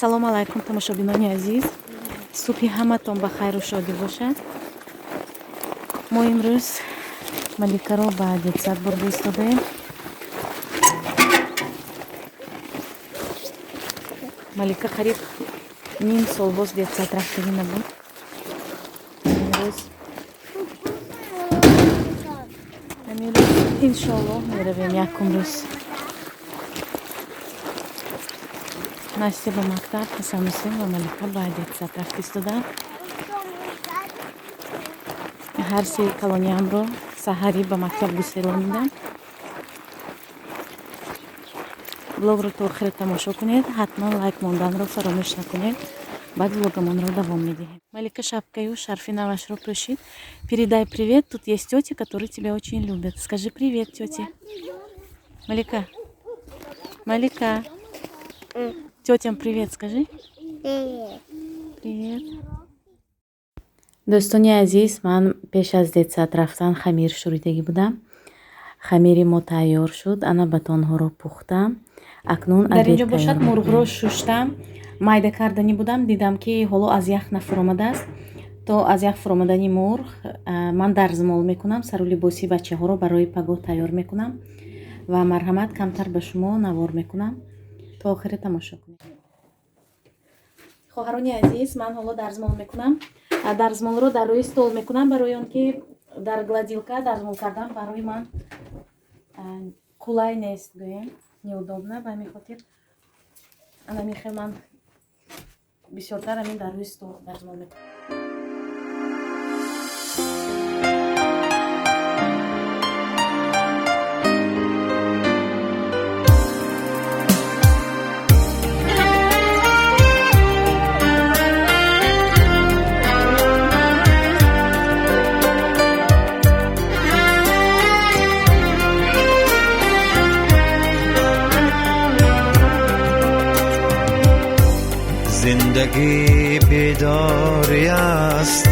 Ассалому алайкум, тамошобинони азиз, субҳи ҳаматон ба хайру шодӣ бошад. Мо имрӯз Маликаро ба детсад бурда истодаем. Малика қариб ним сол боз детсад рафтагӣ набуд. Ҳамин рӯз, иншоаллоҳ, меравем якум рӯз. Настя ба мактаб, Ҳасанҳусен ва Малика ба детсад рафта истодаанд. Ҳар се калониамро саҳарӣ ба мактаб гуселонидам. Влогро то охира тамошо кунед, ҳатман лайк монданро фаромӯш накунед. Баъд влогамонро давом медиҳем. Малика шапкаю шарфи навашро пӯшид. Передай привет, тут есть тети, которые тебя очень любят. Скажи привет тете. Малика, Малика, тетям привет скажи. Привет. Дӯстони азиз, ман пеш аз детсад рафтан хамир шӯридагӣ будам. Хамири мо тайёр шуд, ана батонҳоро пухтам. Акнун дар инҷо бошад, мурғро шуштам, майда карданӣ будам, дидам, ки ҳоло аз ях нафуромадааст. То аз ях фуромадани мурғ ман дарзмол мекунам, сару либоси бачаҳоро барои пагоҳ тайёр мекунам ва марҳамат, камтар ба шумо навор мекунам. То охире тамошо кунед. Хоҳарони азиз, ман ҳоло дарзмол мекунам. Дарзмолро дар рӯи стол мекунам, барои он ки дар гладилка дарзмол кардан барои ман қулай нест, гӯем, неудобно. Ба ҳамин хотир анамихел ман бисёртар ҳамин дар рӯи стол дарзмол мекунам. زندگی بیداری است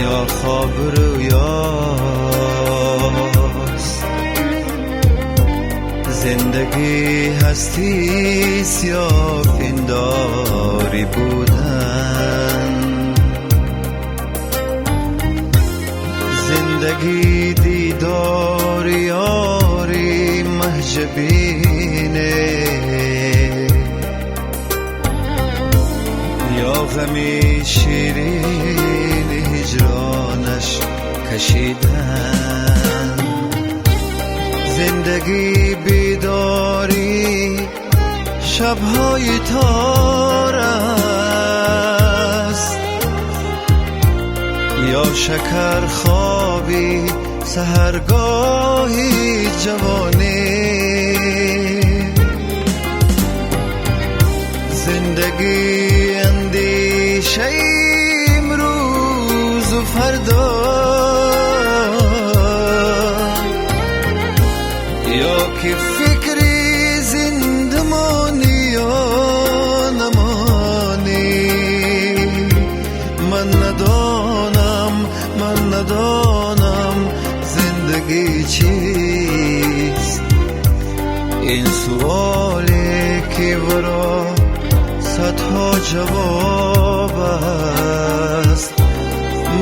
یا خواب رویاست؟ زندگی هستی یا پنداری بودن؟ زندگی دیدار یاری مهجبینه یا غمی شیرین هجرانش کشیدن؟ زندگی بیداری شبهای تار است یا شکر خوابی سحرگاهی جوانی؟ زندگی اندیشه امروز و فردا یا که فکری زندمانی یا نمانی؟ من ندانم، من ندانم زندگی چیست. این سوالی که ورا صدها جواب است.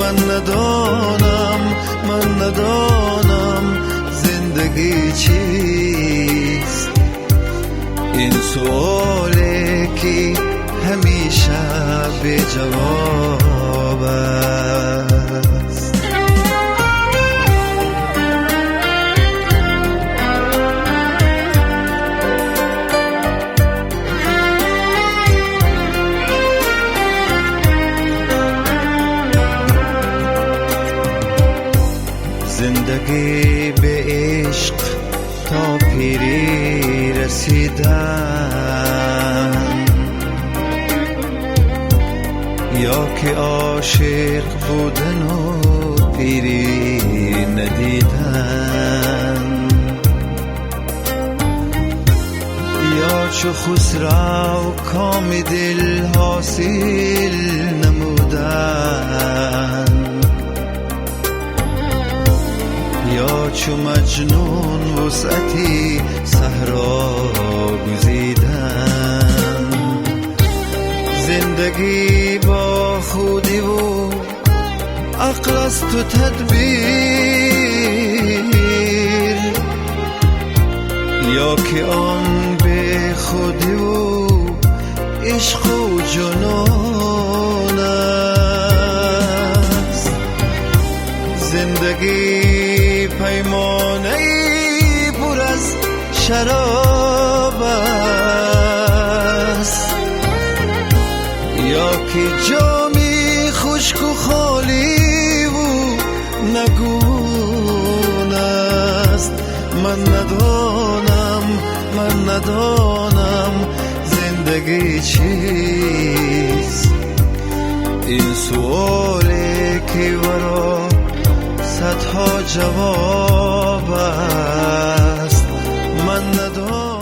من ندانم، من ندانم زندگی چیست. این سوالی که همیشه بی جواب است. زندگی به عشق تا پیری رسیدن یا که عاشق بودن و پیری ندیدن؟ یا چو خسرو کام دل حاصل نمودن یا چو مجنون وسعتی صحرا گزیدن؟ زندگی با خودی و عقل است و تدبیر، یا که آن به خودی و عشق و جنون است. زندگی پیمانه ای پر از شراب است، یا که جامی خشک و خالی و نگون است. من ندانم، من ندانم زندگی چیست. این سوالی که ورا صدها جواب است. من ندانم.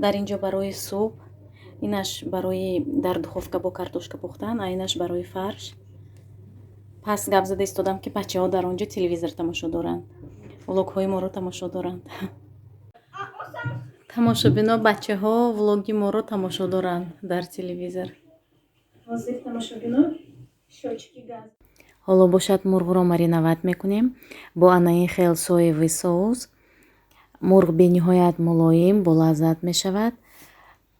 Дар инҷо барои суп, инаш барои дар духовка бо картошка пухтан, а инаш барои фарш. Пас гап зада истодам, ки бачаҳо дар он ҷо телевизор тамошо доранд, влогҳои моро тамошо доранд. Тамошобино, бачаҳо влоги моро тамошо доранд дар телевизор. Ҳозир тамошобино счётчики газ. Ҳоло бошад мурғро мариновать мекунем бо анаин хел соевый соус. Мурғ бениҳоят мулоим, болаззат мешавад.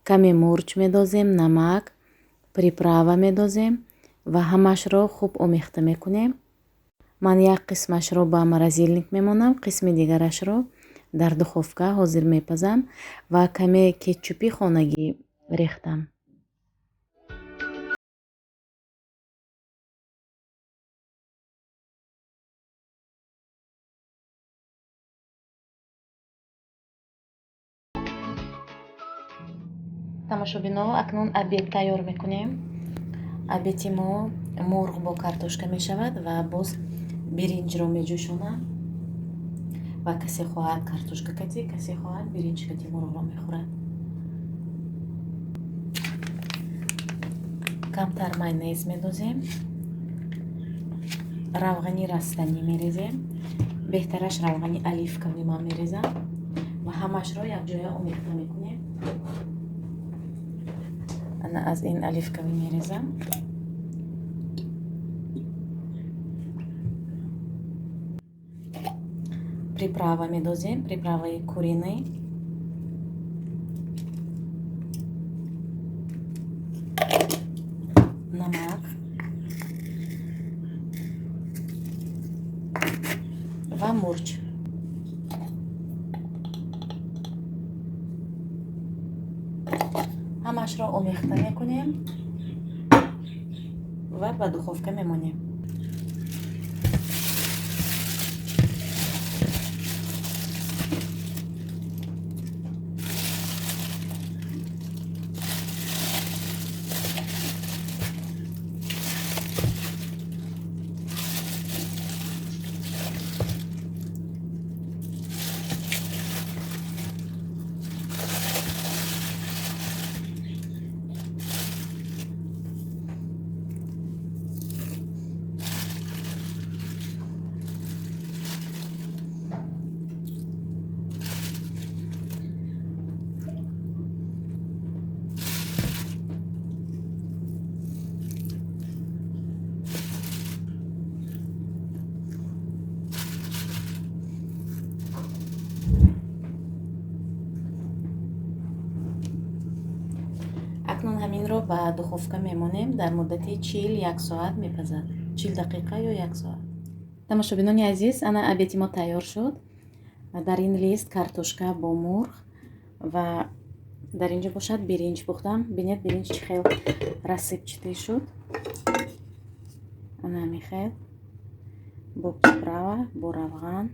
Каме мурч медозем, намак, приправа медозем ва ҳамашро хуб омехта мекунем. Ман як қисмашро ба морозильник мемонам, қисми дигарашро дар духовка ҳозир мепазам ва каме кетчупи хонагӣ рехтам. Тамошобино, акнун обед тайёр мекунем. Обеди мо мурғ бо картошка мешавад ва боз биринҷро меҷӯшонам ва касе хоҳад картошка кати, касе хоҳад биринҷ кати мурғро мехӯрад. Камтар майонез медозем, равғани растанӣ мерезем, беҳтараш равғани оливковый ман мерезам ва ҳамашро якҷоя омехта мекунем. Ана аз ин оливковый мерезам. Приправа медозем, приправаи куриный. Намак ва мурч. Ҳамашро омехта мекунем. Ва ба духовка мемонем. Акнун ҳаминро ба духовка мемонем, дар муддати 41 соат мепазад, 40 дақиқа ё як соат. Тамошобинони азиз, ана обеди мо тайёр шуд. Дар ин лист картошка бо мурғ ва дар инҷо бошад биринҷ пухтам. Бинед, биринҷ чӣ хел рассыпчатый шуд. Ана ҳамин хел бо приправа, бо равған.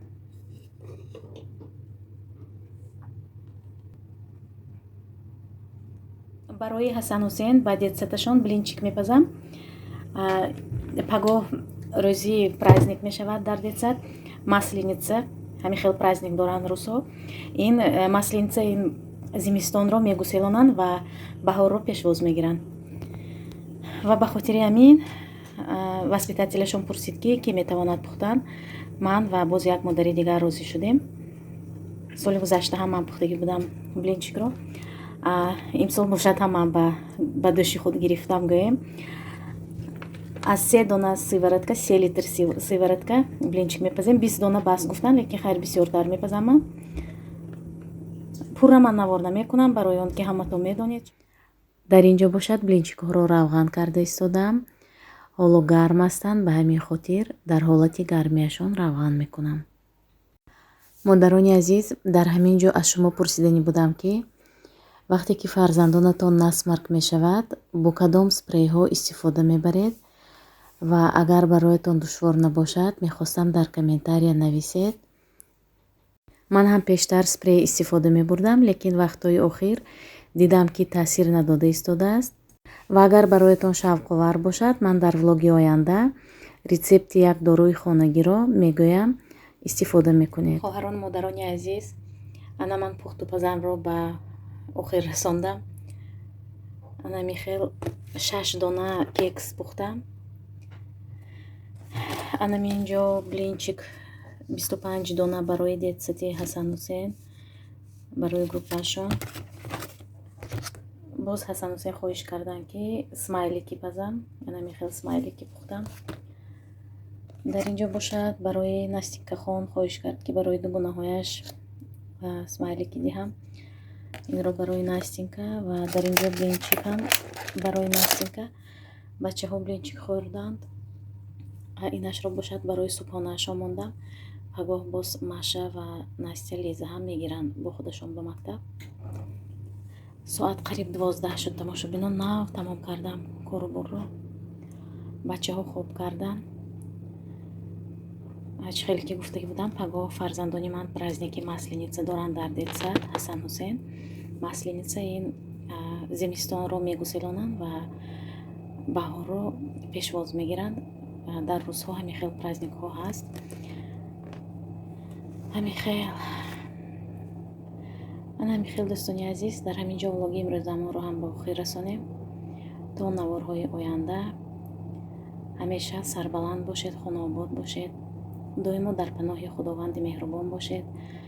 Барои Ҳасанҳусейн ба детсадашон блинчик мепазам. Пагоҳ рӯзи праздник мешавад дар детсад, Масленица. Ҳамин хел праздник доранд русҳо. Ин Масленица, ин зимистонро мегуселонанд ва баҳорро пешвоз мегиранд. Ва ба хотири ҳамин воспитателашон пурсид, ки кӣ метавонад пухтан. Ман ва боз як модари дигар розӣ шудем. Соли гузашта ҳам ман пухтагӣ будам блинчикро. Имсол бошад ҳам ман ба дӯши худ гирифтам, гӯем. Аз се дона сыворотка, 3 литр сыворотка блинчик мепазем. 20 дона бас гуфтан, лекин хайр, бисёртар мепазам ман. Пурра ман навор намекунам, барои он ки ҳаматон медонед. Дар ин ҷо бошад блинчикҳоро равған карда истодам. Ҳоло гарм ҳастанд, ба ҳамин хотир дар ҳолати гармиашон равған мекунам. Модарони азиз, дар ҳамин ҷо аз шумо пурсиданӣ будам, ки вақте ки фарзандонатон насморк мешавад, бо кадом спрейҳо истифода мебаред? Ва агар бароятон душвор набошад, мехостам дар комментария нависед. Ман ҳам пештар спрей истифода мебурдам, лекин вақтҳои охир дидам, ки таъсир надода истодааст. Ва агар бароятон шавқовар бошад, ман дар влоги оянда рецепти як доруи хонагиро мегӯям, истифода мекунед. Хоҳарон, модарони азиз, ана ман пухту пазамро ба охир расондам. Ана михел шаш дона кекс пухтам. Ана инҷо блинчик 25 дона барои детсади Ҳасанҳусейн, барои группаашон. Боз Ҳасанҳусейн хоҳиш карданд, ки смайлики пазам. Ана михел смайлики пухтам. Дар инҷо бошад барои Настикахон хоҳиш кард, ки барои дугонаҳояш смайлики диҳам. Инро барои Настинка ва дар инҷо блинчик ҳам барои Настинка. Бачаҳо блинчик хӯрданд. Инашро бошад барои субҳонаашон мондам. Пагоҳ боз Маша ва Настя, Лиза ҳам мегиранд бо худашон ба мактаб. Соат қариб 12 шуд, тамошобинон. Нав тамом кардам кору борро. Бачаҳо хоб карданд. Чӣ хеле ки гуфтагӣ будам, пагоҳ фарзандони ман праздники Масленица доранд дар детсад Ҳасанҳусейн. Масленица ин зимистонро мегуселонанд ва баҳорро пешвоз мегиранд. Дар рӯзҳо ҳамин хел праздникҳо ҳаст. Ҳамин хел, ана ҳамин хел, дӯстони азиз, дар ҳамин ҷо влоги имрӯзамонро ҳам ба охир расонем. То наворҳои оянда ҳамеша сарбаланд бошед, хонаобод бошед, доимо дар паноҳи Худованди меҳрубон бошед.